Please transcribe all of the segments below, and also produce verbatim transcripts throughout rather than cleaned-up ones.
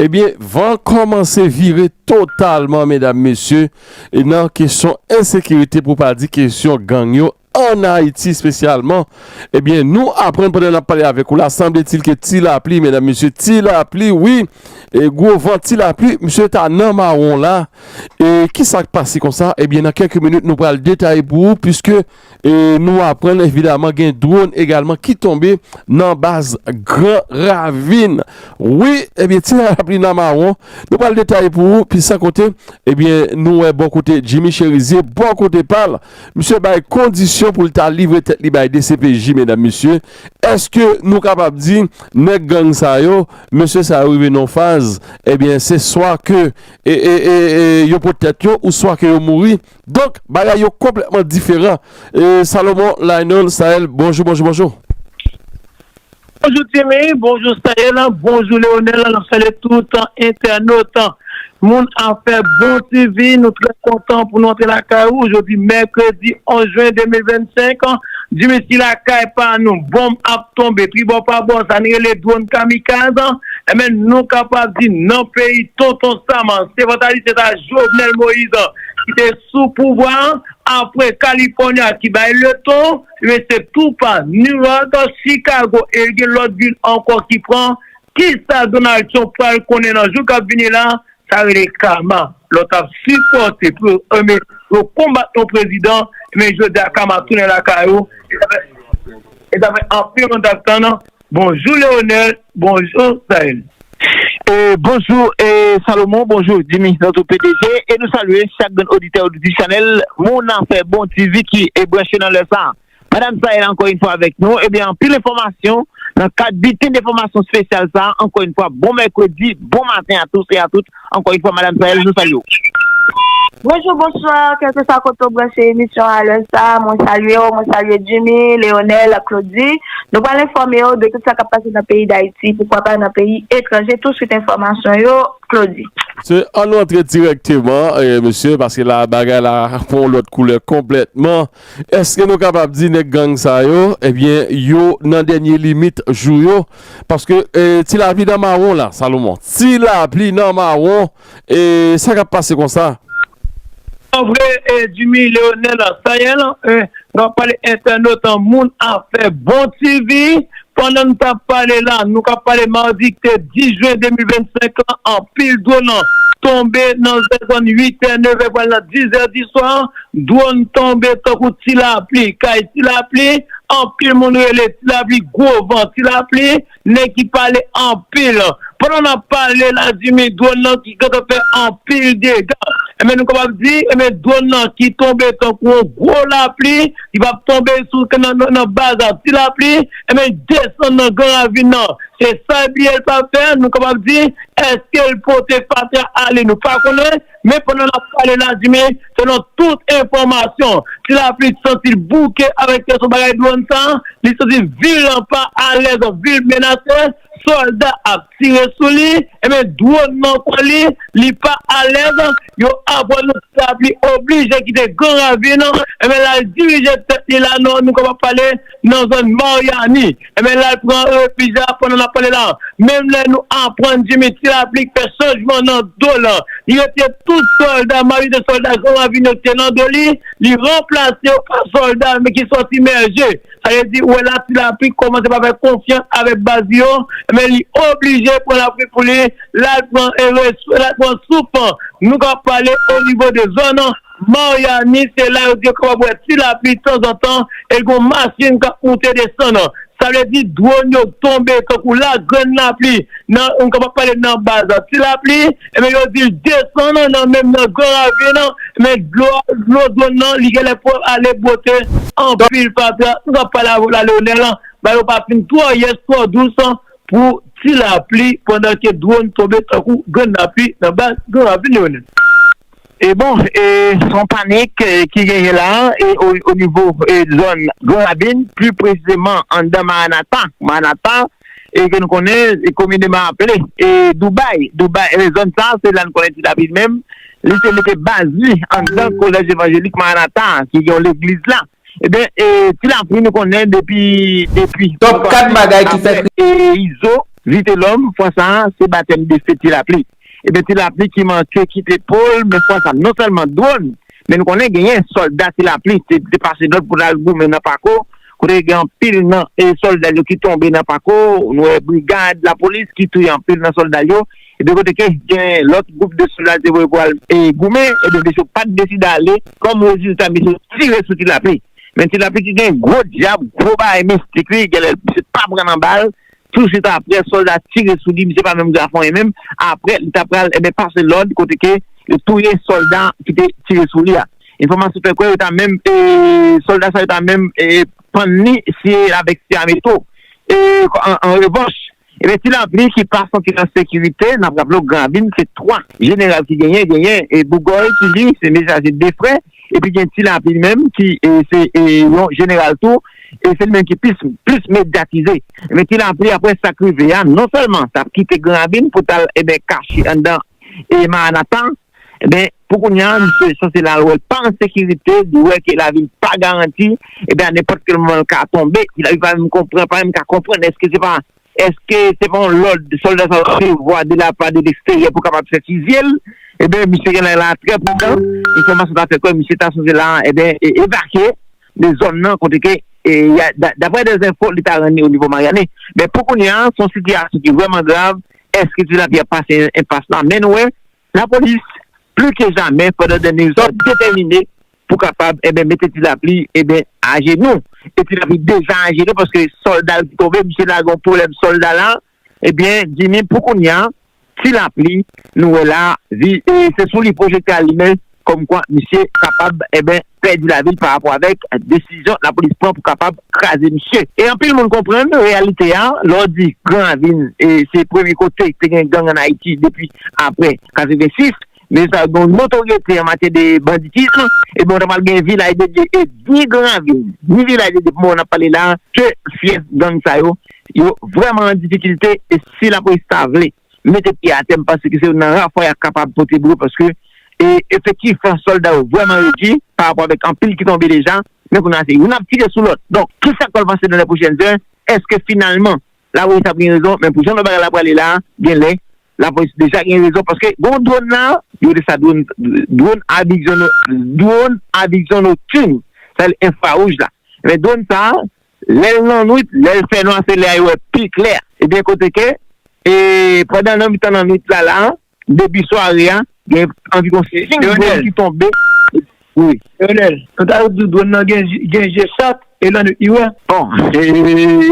Ebyen, van kòmanse vire totalman, medam, mesye, e nan kesyon ensekirite, pou pa di kesyon gang yo, ann Ayiti espesyalman. Ebyen, nou aprann pandan n ap pale avèk ou la, sanbletil ke ti lapli, medam, mesye, ti lapli, wi, e gwo van, ti lapli, misye ta nan mawon la. E kisa k pase konsa? Ebyen, nan kèk minit, nou pral detaye pou ou, piske e nou aprann, evidaman, gen dwòn egalman ki tonbe nan baz Gran Ravin. Wi, ebyen, ti lapli nan mawon. Nou pral detaye pou ou, pi san konte, ebyen, nou wè bò kote Jimmy Cherizier, bò kote pa l, misye bay kondisyon pou l ta livre tèt li bay D C P J, medam, mesye. Èske nou kapab di, nèg gang sa yo, mesye sa yo rive nan faz, ebyen, se swa ke, e, e, e, e, yo pot tèt yo, ou swa ke yo mouri. Donk, bagay yo konplètman diferan. E, Salomon, Lionel, Saël, bonjou, bonjou, bonjou. Bonjou Jimmy, bonjou Saël, bonjou Leonel, n ap salye tout entènot Moun Afè Bon T V, nou trè kontan pou nou antre lakay ou jodi mèkredi onz jen de mil vennsenk. Jimmy, si lakay pa nou, bonm ap tonbe, tribò pa bò, sa n rele dwòn kamikaz, enben nou kapab di nan peyi Tonton Sam, Sevant Alitye, sa Jovenel Moïse ki te sou pouvwa, apre California ki bay leton, men se tou pa New York, Chicago, e gen lòt vil ankò ki pran. Kisa Donald Trump pral konnen nan jou k ap vini la? Sa rele kama. Lè w t ap sipòte pou yo, enben, yo konbat yon prezidan, enben, jodi a kama tounen lakay ou. E sa fè, e sa fè anpil moun t ap tann. Bonjou Leonel, bonjou Saël. E bonjou, e Salomon, bonjou Jimmy, nan tou P D G, e nou salye chak grenn oditè, oditris chanèl Moun Afè Bon T V ki e branche nan lè sa a. Madam Saël ankò yon fwa avèk nou, ebyen, anpil enfòmasyon nan kad biten enfòmasyon espesyal sa a, ankò yon fwa, bon mèkredi, bon maten a tous e a tout, ankò yon fwa, Madam Saël, nou salye w. Bonjou, bonswa, kèlkeswa kote w branche emisyon a lè sa a, mwen salye w, mwen salye Jimmy, Leonel, Claudy. Nou pral enfòme w de tout sa k ap pase nan peyi Dayiti, poukwa pa nan peyi etranje, touswit enfòmasyon yo, Claudy. Se, ann nou antre dirèkteman, e, mesye, paske la, bagay la pran yon lòt koulè konplètman. Èske nou kapab di nèg gang sa yo, ebyen, yo nan dènye limit jou yo? Paske, e, ti lapli nan mawon la, Salomon. Ti lapli nan mawon, e sa k ap pase konsa? An vre, e, Jimmy, Leonel, Saël, e, nou ap pale entènot, moun Afè Bon T V, pandan n t ap pale la, nou k ap pale madi ki te dis jen de mil vennsenk lan, anpil dwòn tonbe nan zòn uit è, nèf è, pral nan dis è di swa, dwòn tonbe tankou ti lapli, kay ti lapli, anpil moun rele ti lapli, gwo van ti lapli, nèg ki pale anpil. Pandan n ap pale la, Jimmy, dwòn nan ki gentan fè anpil dega. Enben, nou kapab di, enben, dwòn nan ki tonbe tankou yon gwo lapli, ki p ap tonbe sou, nan, nan, nan baz a ti lapli, enben, desann nan Gran Ravin nan. Se sa l bliye l pa fè, nou kapab di, èske l pote fatra ale, nou pa konnen, men pandan n ap pale la, Jimmy, selon tout enfòmasyon, ti lapli santi l bouke avèk kesyon bagay dwòn sa, li santi vil lan pa alèz, vil menase, sòlda ap tire sou li, enben, dwòn nan kò li, li pa alèz, yo aprann nou ti lapli oblije kite Gran Ravin, enben, l al dirije tèt li la, non, nou kapab pale nan zòn Maryani, enben, l al pran refij la pandan n ap pale la. Menm lè nou aprann Jimmy ti lapli k fè chanjman nan do l, li retire tout sòlda, majorite sòlda Gran Ravin yo ki te nan do li, li ranplase yo pa sòlda, men ki sòti mèje. Sa vle di, ou wè la, ti lapli kòmanse pa fè konfyans avèk baz li yo, men li oblije pran lapli pou li, l al pran, e, res-, l al pran souf. Nou ka pale o nivo de zòn Maryani, se la yo di yo kapab wè ti lapli tanzantan, e gon machin k ap moute desann. Sa vle di, dwòn yo tonbe tankou lagrenn lapli. Nan, nou kapab pale nan baz ti lapli, enben, yo di l desann nan menm nan Gran Ravin, men dlo, dlo dwòn nan, li genlè pou ale bwote anpil fatra. Nou ka pale avè w la, Leonel, ba yo pa fin twò yès, twò dous pou ti lapli, pandan ke dwòn tonbe tankou grenn lapli nan baz Gran Ravin, Leonel. E bon, e, se yon panik, e, ki genyen la, e, o, o nivo, e, zòn Gran Ravin, pli presizeman anndan Maranata. Maranata, e, ke nou konnen, e, komineman aple, e, Dubai. Dubai, e, zòn sa, se la nou konnen ti lapli menm, li te mete baz li anndan kolèj evanjelik Maranata, ki gen yon legliz la. Ebyen, e, ti lapli nou konnen depi, depi Top kat bagay ki fè e, Izo, Vitelòm, fwa sa a, se batèm de fè Ti Lapli. Ebyen, Ti Lapli ki manke kite po l, men fwa sa a, non sèlman dwòn, men nou konnen genyen sòlda Ti Lapli te, te pase lòd pou l al goumen nan Pako, kote gen anpil nan e sòlda yo ki tonbe nan Pako, nou wè brigad lapolis ki touye anpil nan sòlda yo, epi kote ke gen lòt gwoup de sòlda te voye pou al e goumen, ebyen, mesye yo pa t deside ale, kòm rezilta, mesye yo tire sou Ti Lapli. Men Ti Lapli ki gen gwo djab, gwo bagay mistik li, genlè misye pa pran nan bal, tousuit apre, sòlda tire sou li, misye pa menm grafon menm. Apre, li ta pral, ebyen, pase lòd kote ke yo touye sòlda ki te tire sou li a. Enfòmasyon fè kwè yo ta menm, e, sòlda sa yo ta menm, e, pann li, se avèk syameto. E, an, an revanch, ebyen, Ti Lapli ki pa santi l an sekirite, n ap raple w, Gran Ravin, se twa jeneral ki genyen, genyen, e, Bougòy ki li, se mesaje de frè, epi gen Ti Lapli menm ki, e, se, e, yon jeneral tou, e se li menm ki plis, plis medyatize. Men Ti Lapli, apre sa k rive a, non sèlman sa ap kite Gran Ravin pou t al, ebyen, kache anndan, e, Maranata, ebyen, pou kounye a, misye sanse l al wè l pa an sekirite, li wè ke lavi l pa garanti, ebyen, a nenpòt kèl moman l ka tonbe, Ti Lapli pa menm konprann, pa menm ka konprann, èske se pa Èske se pa yon lòd sòlda sa yo resevwa de la pa de leksteryè pou kapab fè fizye l? Ebyen, misye genlè la trè pridan. Enfòmasyon ta fè kwè misye ta sanse la, ebyen, e, evakye de zòn nan kote ke, e, y a, da- daprè de enfo li ta rann li o nivo Maryani. Men pou kounye a, se yon sitiyasyon ki vrèman grav. Èske Ti Lapli ap pase enpas la? Men nou wè, lapolis, pli ke jamè, pandan dènye jou sa yo, detèmine pou kapab, ebyen, mete Ti Lapli, ebyen, ajenou. E Ti Lapli deja ajenou paske sòlda l ki tonbe, misye lage yon pwolèm sòlda la, ebyen, Jimmy, pou kounye a, Ti Lapli, nou wè la, vi, e se sou li pwojekte a limen, kòmkwa misye kapab, ebyen, pèdi lavi l pa rapò avèk desizyon lapolis pran pou kapab kraze misye. E anpil moun konprann reyalite a, lè w di Gran Ravin, e se premye kote te gen gang ann Ayiti depi apre katrevensis, men sa gen yon notoryete an matyè de banditism, ebyen, w ta pral gen vilaj dedye, e ni Gran Ravin, ni vilaj dedye, pou moman n ap pale la, ke fyèf gang sa yo, yo vrèman an difikilte, e si lapolis ta vle mete pye atè, m panse ke se nan rafwa y ap kapab pote bri yo, paske, e, efektif sòlda yo vrèman redui pa rapò avèk anpil ki tonbe deja, men kounye a se youn ap tire sou lòt. Donk, kisa k pral pase nan lè pwochèn zè? Èske finalman lapolis ap gen rezon? Men pou jan bagay la prale la, genlè lapolis deja gen rezon, paske gon dwòn la, yo rele sa dwòn, dwòn a vizyon no- dwòn a vizyon noktin, sa vle enfrawouj la. Men dwòn sa, lè l nan nwit, lè l fè nwa, se lè a yo wè pi klè. Ebyen, kote ke, e, pandan nan mitan nan nwit la, la, depi sware a, gen anviwon sink dwòn ki tonbe. Wi. Leonel, nou ta di dwòn nan gen, gen je chat, e lannwit li wè. Bon, e,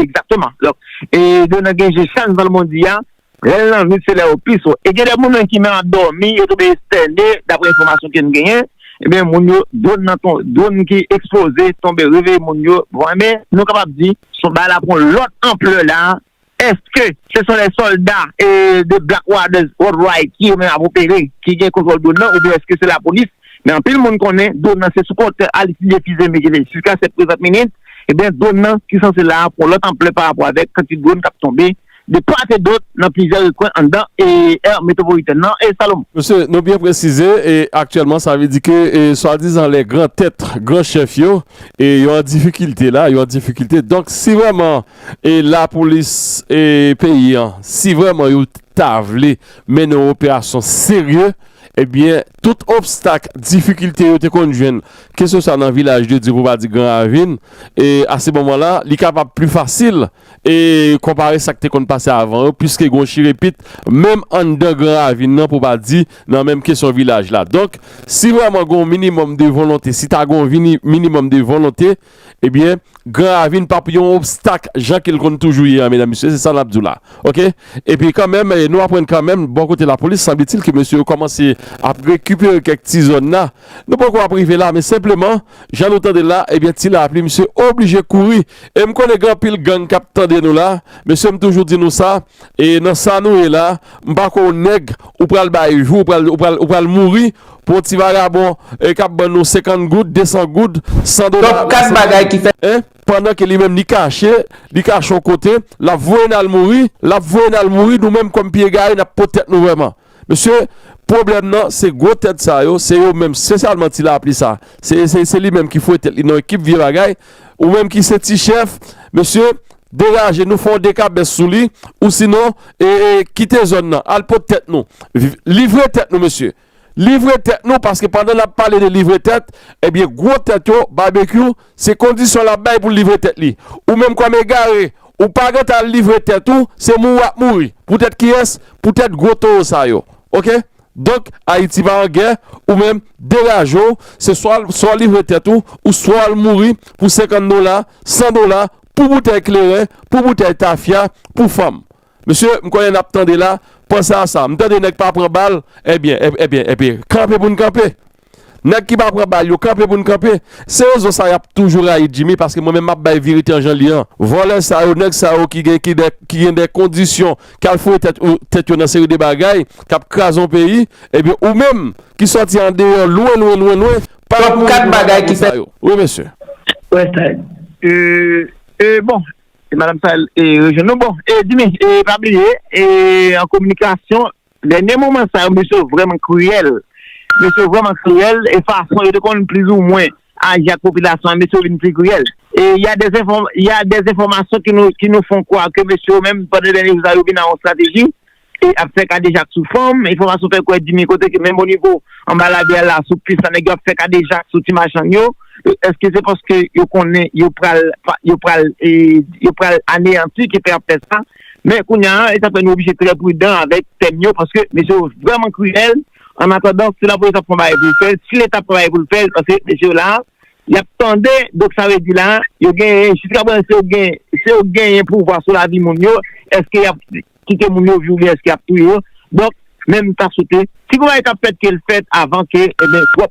egzakteman. Donk, e, dwòn nan gen je chat, nou di a, lè l nan nwit, se lè yo pi so. E gen de moun menm ki menm ap dòmi, yo tonbe estène, daprè enfòmasyon ke n genyen. Ebyen, moun yo, dwòn nan ton- dwòn ki eksploze, tonbe reveye moun yo. Bon, ebyen, nou kapab di, se yon bagay la pran lòt anplè la. Èske se son lè sòlda, e, de Black Warriors Worldwide ki yo menm ap opere, ki gen kontwòl dwòn nan, oubyen èske se lapolis? Men anpil moun konnen dwòn nan se sou kontwòl Aristide Fils-Aimé ki te jiska sèt prezant minit. Ebyen, dwòn nan ki sanse la pran lòt anplè pa rapò avèk kantite dwòn k ap tonbe de part et d'autre nan plizyè rekwen anndan e è metwopolitèn nan e Salomon. Mesye, nou byen presize, e aktyèlman, sa vle di ke, e, swadizan lè gran tèt, gran chèf yo, e yo an difikilte la, yo an difikilte. Donk, si vrèman, e, lapolis, e, peyi an, si vrèman yo ta vle mennen yon operasyon serye, ebyen, tout obstak, difikilte yo te konn jwenn, keseswa nan Vilaj de Dye pou pa di Gran Ravin, e a se moman la, li kapab pli fasil, e konpare sa k te konn pase avan yo, piske gen yon chirepit, menm anndan Gran Ravin nan, pou pa di nan menm kesyon vilaj la. Donk, si vrèman gen yon minimòm de volonte, si ta gen yon vini- minimòm de volonte, ebyen, Gran Ravin p ap yon obstak, jan ke l konn toujou ye a, medam, mesye, se sa n ap di w la. Oke? Epi kanmenm, e, nou aprann kanmenm, bò kote lapolis, sanblitil ke mesye yo kòmanse ap rekipere kèk ti zòn la. Nou poko ap rive la, men senpleman, jan nou tande l la, ebyen, Ti Lapli, misye oblije kouri. E m konnen gen anpil gang k ap tande nou la, mesye, m toujou di nou sa, e nan sa nou ye la, m pa kwè yon nèg, ou pral bay jou, ou pral, ou pral, ou pral mouri, pou yon ti vagabon, e, k ap ban nou senkant goud, desan goud, san dola. Top kat bagay ki fè. Hein? Pandan ke li menm li kache, li kache yon kote, l ap voye n al mouri, l ap voye n al mouri, nou menm kòm pye egare, n ap pot tèt nou vrèman. Mesye, pwoblèm nan, se gwo tèt sa yo, se yo menm, espesyalman Ti Lapli sa. Se, se, se li menm ki foure tèt li nan ekip vye bagay. Ou menm ki se ti chèf, mesye, degaje nou, fè yon dekabès sou li, ou sinon, e, e, kite zòn nan, al pot tèt nou. Livre tèt nou, mesye. Livre tèt nou, paske pandan n ap pale de livre tèt, ebyen, gwo tèt yo, Babekyou, se kondisyon l ap bay pou l livre tèt li. Ou menm kòm egare, ou pa gentan al livre tèt ou, se mouri w ap mouri. Poutèt kiyès? Poutèt gwo towo sa yo. Oke? Donk, Ayiti pa an gè, ou menm, degaje w, se swa, swa w livre tèt ou, ou swa w al mouri pou senkant dola, san dola, pou boutèy kleren, pou boutèy tafya, pou fanm. Mesye, m konnen n ap tande la, panse a sa. M tande nèg pa pran bal, ebyen, eb-, ebyen, ebyen, kanpe pou n kanpe. Nèg ki pa pran bal yo, kanpe pou n kanpe. Se rezon sa y ap toujou rayi Jimmy, paske mwen menm m ap bay verite an jan li an. Vòlè sa yo, nèg sa yo ki gen, ki de, ki gen de kondisyon, k al foure tèt, ou, tèt yo nan seri de bagay, k ap kraze yon peyi, ebyen, ou menm, ki sòti andeyò, lwen, lwen, lwen, lwen, pa Top kat bagay ki fèt. Wi, mesye. West Side. Euh, euh, bon, e madanm sa, e, rejwenn nou. Bon, e, Jimmy, e, pa bliye, e, an kominikasyon, dènye moman sa yo, mesye yo vrèman kriyèl. Mesye yo vrèman kriyèl, e fason yo te konn plizoumwen aji ak popilasyon an, mesye yo vin pi kriyèl. E, y a des enfòm-, y a des enfòmasyon ki nou, ki nou fè kwè ke mesye yo menm, pandan dènye jou sa yo, vin a yon estrateji, e ap fè kadejak sou fanm, enfòmasyon fè kwè Jimmy kote ke menm o nivo anba lavyal la, sou pis la, nèg yo ap fè kadejak sou ti machann yo. Èske se paske yo konnen yo pral, yo pral, e, yo pral aneyanti ki fè y ap fè sa? Men kounye a, e sa fè nou oblije trè pridan avèk tèm yo, paske mesye yo vrèman kriyèl. An atandan, si lapolis ap fè yon bagay pou l fè l, si Leta ap fè yon bagay pou l fè l, paske mesye yo la, y ap tande, donk sa vle di la, yo genyen, jiska prezan, si yo gen, si yo genyen pouvwa sou lavi moun yo, èske y ap kite moun yo viv oubyen èske y ap touye yo? Donk, men m ta swete, si gon bagay k ap fèt, ke l fèt avan ke, ebyen, twòp